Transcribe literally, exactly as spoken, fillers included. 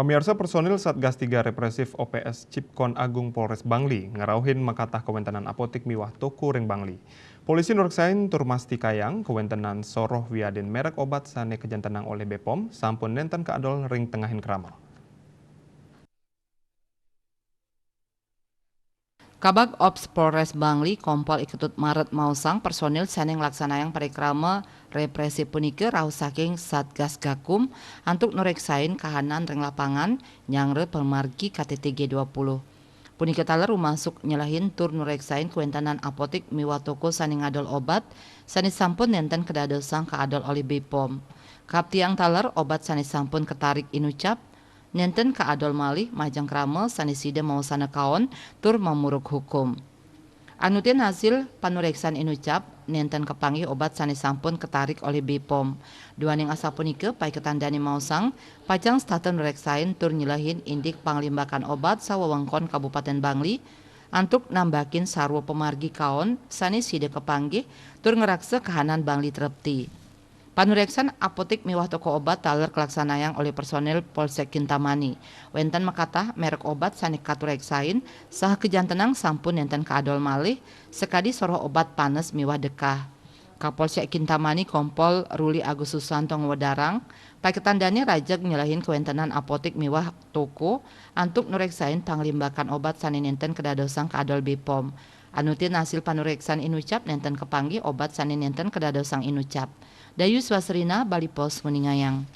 Pamirsa, personil Satgas tiga Represif O P S Cipkon Agung Polres Bangli ngarauhin makatah kawéntenan apotik miwah toko ring Bangli. Polisi nureksain tur mastikayang kawéntenan soroh wiadin merek obat sané kajantenang olih Bepom sampun nénten kaadol ring tengahing krama. Kabag Ops Polres Bangli, Kompol I Ketut Maret maosang personil sané nglaksanayang parikrama represif punika rauh saking Satgas Gakum antuk nureksain kahanan ring lapangan nyanggra pamargi K T T G dua puluh. Punika taler rumasuk nyelehin tur nureksain kawéntenan apotik miwah toko sané ngadol obat sané sampun nénten kadadosang kaadol olih Bepom. Kaptiang taler obat sané sampun katarik inucap nénten kaadol malih majeng krama sané sida maosana kaon tur mamurug hukum. Anutin hasil panureksan inucap, nénten kapanggih obat sané sampun katarik olih Bepom. Duaning asapunika, paiketan dané maosang pacang setata nureksain tur nyelehin indik panglimbakan obat sawewengkon Kabupatén Bangli antuk nambakin sarwa pamargi kaon sané sida kapanggih tur ngraksa kahanan Bangli trepti. Panureksan apotik miwah toko obat taler kalaksanayang olih personil Polsek Kintamani. Wénten makatah merek obat sané katureksain saha kajantenang sampun nénten kaadol malih, sakadi soroh obat panes miwah dekah. Kapolsek Kintamani Kompol Ruli Agus Susanto ngwedarang, paiketan dané rajeg nyelehin kawéntenan apotik miwah toko antuk nureksain panglimbakan obat sané nénten kadadosang kaadol Bepom. Anutin hasil panureksan inucap, nénten kapanggih obat sané nénten kadadosang inucap. Dayu Swasrina, Bali Post, nguningayang.